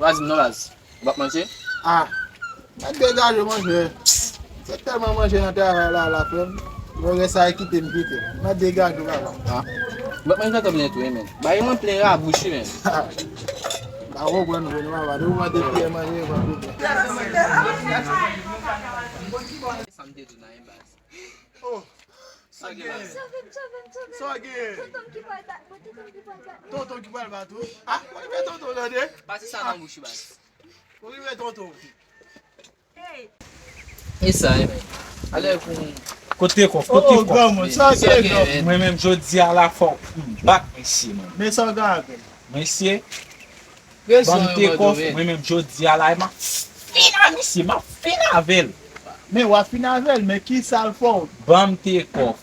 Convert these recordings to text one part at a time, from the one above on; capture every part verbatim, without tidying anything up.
Pa di m non, baz. Ou p ap manje? Ah, mwen degaje manje. Se tèlman manje nan travay la, la frè m. Mwen rès a kite m kite. Mwen degaje papa. Ah. Ou p ap manje nan tonm nen tou, wi, men. Bagay mwen plen rabouch, wi, men. Ba ou konprann vre non, papa. Depi mwen te fè manje, mwen plen. Sa m te di w nan yon baz. Oh. Sa gen la? Sove m, sove m, sove m. Sa gen? Tonton m ki pral bat mwen, tonton m ki pral bat mwen. Tonton ki pral bat ou? Ah, mwen men tonton tande. Pase sa nan bouch ou, baz. Ou rive tonton. Hey. E sa, e men. Alè pou. Kote kòf, kote kòf? Oh, granmoun, sa gen, granmoun. Mwen menm jodi a la fò m bat mesye, mwen. Men sa w gen avè l? Mesye, ban m te kòf, mwen menm jodi a la, m ap fin a misye, m ap fin avè l. Men w ap fin avè l, men ki sa l fè w? Ban m te kòf,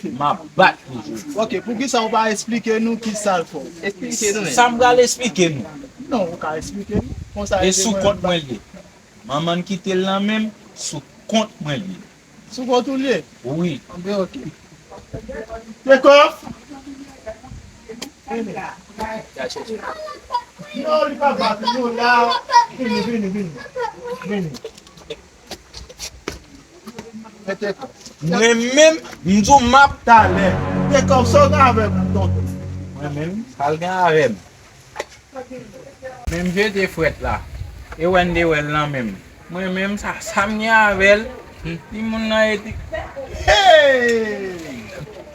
m ap bat li jodi. Ok, poukisa w pa esplike nou ki sa l fè w? Esplike nou, men. Sa m pral esplike nou? Non, ou ka esplike nou. Konsa e sou kont mwen l ye. Manman n kite l nan men m, sou kont mwen l ye. Sou kont ou l ye? Wi. Anben, ok. Take off! Vini. Non, li pa bat ou, non, la. Vini, vini, vini. Vini. Men take off. Mwen menm, m di w m ap. Talè. Take off, sa w gen avè m, tonton? Mwen menm, sa l gen avè m? Men m jete frèt la. E wè n de wè l nan men m. Mwen menm sa, sa m gen avè l. Timoun nan ete. Hey!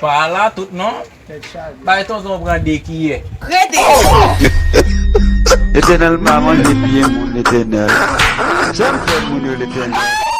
Pa la tout non. Tèt chaje. Bay tonton pran de kiyè. Rete! Letènèl pa manje pye moun, Letènèl. Janm fè moun yo, Letènèl.